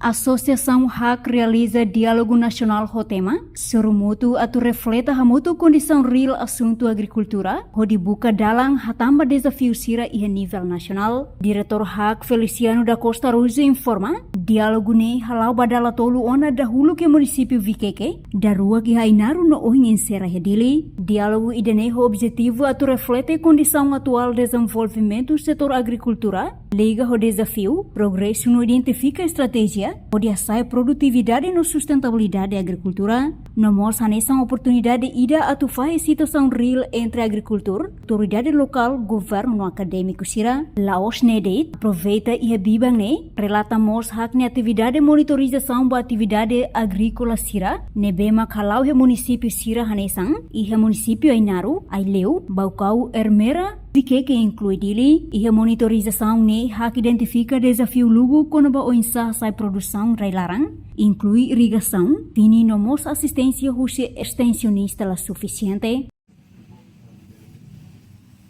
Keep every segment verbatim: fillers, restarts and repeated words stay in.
Asosiasaun HAK realiza diálogu nasionál ho tema Sorumutu atu refleta hamutuk kondisaun reál asuntu agrikultura, hodi buka dalan hatán ba dezafiu sira iha nivel nasionál. Diretór HAK Feliciano da Costa Araújo informa, diálogu ne'e hala'o ba dala tolu ona, dahuluk iha munisípiu Viqueque, daruak iha Ainaro no ohin enserra iha Dili. Diálogu ida-ne'e ho objetivu atu reflete kondisaun atuál dezenvolvimentu setór agrikultura, liga ho dezafiu, progresu no identifika estratéjia hodi hasa'e produtividade no sustentabilidade agrikultura. No mós hanesan oportunidade ida atu fahe situasaun reál entre agrikultór, autoridade lokál, governu no akadémiku sira. La'ós ne'e de'it, aproveita iha biban ne'e, relata mós HAK nia atividade monitorizasaun ba atividade agríkola sira ne'ebé mak hala'o iha munisípiu sira hanesan iha munisípiu Ainaro, Aileu, Baucau, Ermera, Viqueque inklui Dili. Iha monitorizasaun ne'e HAK identifika dezafiu lubuk kona-ba oinsá hasa'e produsaun rai-laran, inklui irrigasaun, fini no mós asisténsia husi estensionista la sufisiente.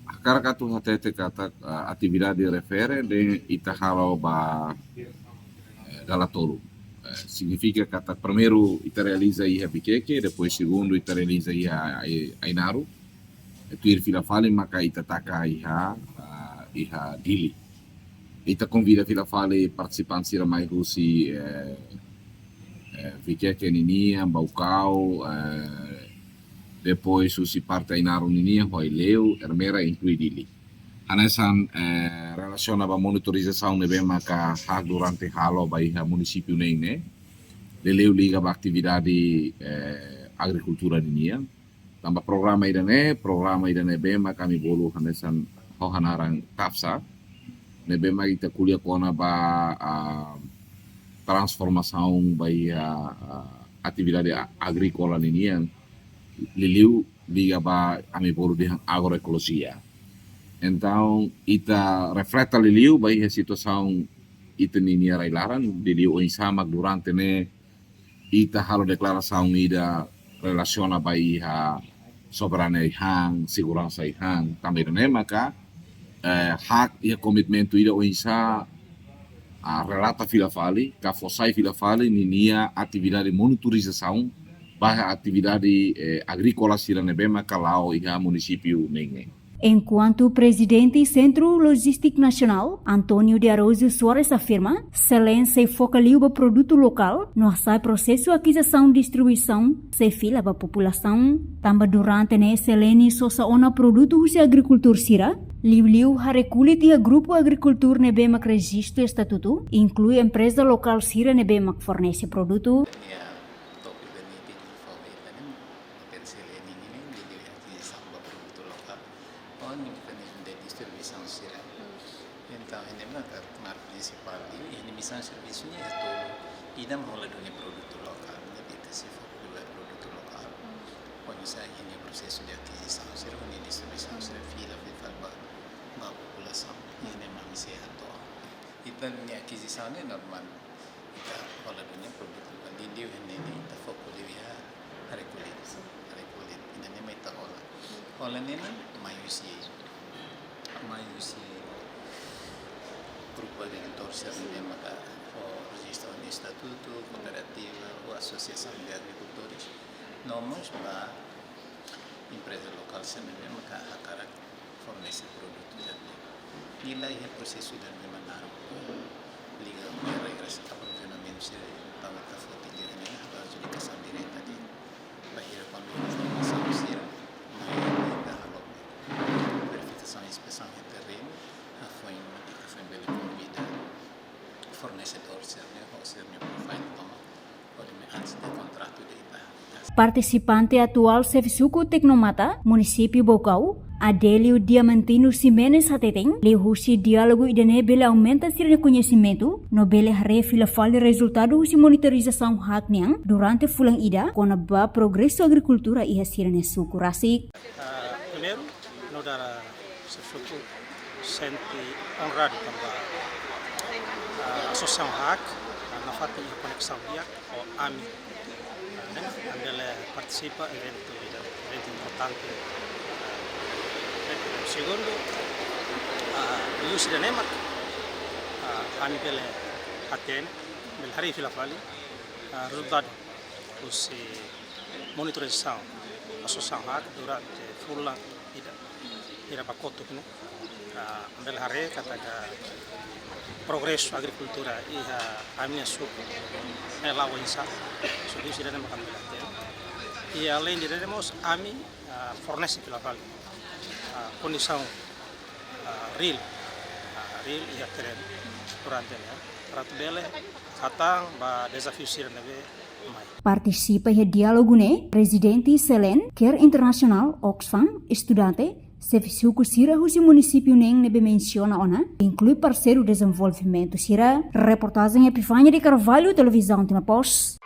Hakarak atu hatete katak, ah, atividade refere ne'e ita halo ba, eh, dala tolu. Eh, signifika katak primeiru ita realiza iha Viqueque, depois segundu ita realiza iha Ai-, Ainaro. Eh, tuir fila fali maka ita taka iha, ah, iha Dili. Ita konvida fila fali partisipante sira mai husi, eh, eh, Viqueque ninian, Baucau, eh, depois husi parte Ainaro ninian, ho Aileu, Ermera, inklui Dili. Hanesan, eh, relasiona ba monitorizasaun ne'ebé maka HAK durante halo ba iha munisípiu neen ne'e, liuliu liga ba atividade, eh, agrikultura ninian. Tanba programa ida-ne'e, programa ida ne'ebé mak ami bolu hanesan ho hanaran TAFSA, ne'ebé mak ita ko'alia kona-ba, ah, transformasaun ba iha, ah, atividade a-, agríkola ninian, liuliu liga ba ami bolu dehan agroekolojia. Entaun, ita refleta liuliu ba iha situasaun ita ninia rai-laran, liuliu oinsá mak durante ne'e ita halo deklarasaun ida relasiona ba iha soberania ai-han, seguransa ai-han, tanba ida-ne'e maka, eh, HAK iha komitmentu ida oinsá, ah, relata fila fali, ka fó sai fila fali ninia atividade monitorizasaun ba atividade, eh, agríkola sira ne'ebé maka la'o iha munisípiu neen ne'e. Enkuantu Prezidente Sentru Lojístika Nasionál, António de Araújo Soares afirma, SELEN sei foka liu ba produtu lokál, no hasa'e prosesu akizisaun distribuisaun sei fila ba populasaun. Tanba durante ne'e SELEN sosa ona produtu husi agrikultór sira, liuliu haree kulit iha grupu agrikultór ne'ebé mak rejistu estatutu, inklui empreza lokál sira ne'ebé mak fornese produtu. Tópiku ida-ne'e, tópiku ida-ne'e, potensiál ida-ne'e, liuliu iha akizisaun ba produtu lokál. Ho ninia mekanizmu de distribuisaun sira. Entaun, ida-ne'e maka knaar prinsipál, iha ninia misaun servisu ne'e atu ida mak hola duni produtu lokál, ne'ebé ita sei foka liu ba produtu lokál. Oinsá iha ninia prosesu de akizisaun sira, ninia distribuisaun sira, fila fali ba, ba populasaun, ida-ne'e mak ami sei hato'o. Ita-nia akizisaun ne'e normál. Ita hola duni produtu lokál, liuliu iha ne'e ne'e ita foka liu iha haree kulit. Haree kulit. Ida-ne'e mak ita hola. Hola ne'e ne'e mai husi, mai husi grupu agrikultór sira ne'ebé maka fó rejistu iha estatutu, kooperativa, ou asosiasaun de agrikultores. No mós ba empreza lokál sira ne'ebé maka hakarak fornese produtu ida-ne'e. Nia la iha prosesu ida-ne'e mak naruk liga ho regras aprovizionamentu sira, entaun ita foti liu ne'e ba adjudikasaun direta de'it. Bainhira kuandu informasaun sira mai, ita halo verifikasaun, inspesaun iha terrenu, hafoin ita foin bele konvida fornesedór sira-ne'e ho sira-nia profile tomak, hodi mai antes de kontratu de ita. Partisipante atuál xefe suku Tecnomata, munisípiu Baucau, Adélio Diamantino Ximenes hateten, liuhusi diálogu ida-ne'e bele aumenta sira-nia koñesimentu, no bele haree fila fali rezultadu husi monitorizasaun HAK nian durante fulan ida, kona-ba progresu agrikultura iha sira-nia suku rasik. Ah, primeiru, nu'udar xefe suku sente onradu tanba, ah, asosiasaun HAK, ah, nafatin iha koneksaun di'ak ho ami. Ah, ne'e, ami bele partisipa eventu ida, eventu importante, ah, eventu ida. Segundu, ah, liuhusi ida-ne'e mak, ah, ami bele hatene Bele haree fila fali, ah, rezultadu husi monitorizasaun asosiasaun haat durante fulan ida, ida ba kotuk ne'e. Ah, bele haree katak progresu agrikultura iha ami-nia suku ne'e la'o oinsá, so husi ida-ne'e mak ami bele hatene. I aleinde ida-ne'e mós ami, ah, fornese fila fali, ah, kondisaun, ah, reál, ah, reál iha terrenu durante ne'e, para atu bele hatán ba dezafiu sira ne'ebé mai. Partisipa iha diálogu ne'e Prezidente SELEN, Care International, Oxfam, estudante, xefe suku sira husi munisípiu neen ne'ebé mensiona ona, inklui parseiru dezenvolvimentu sira. Reportajen Epifania de Carvalho, Televizaun Timor Post.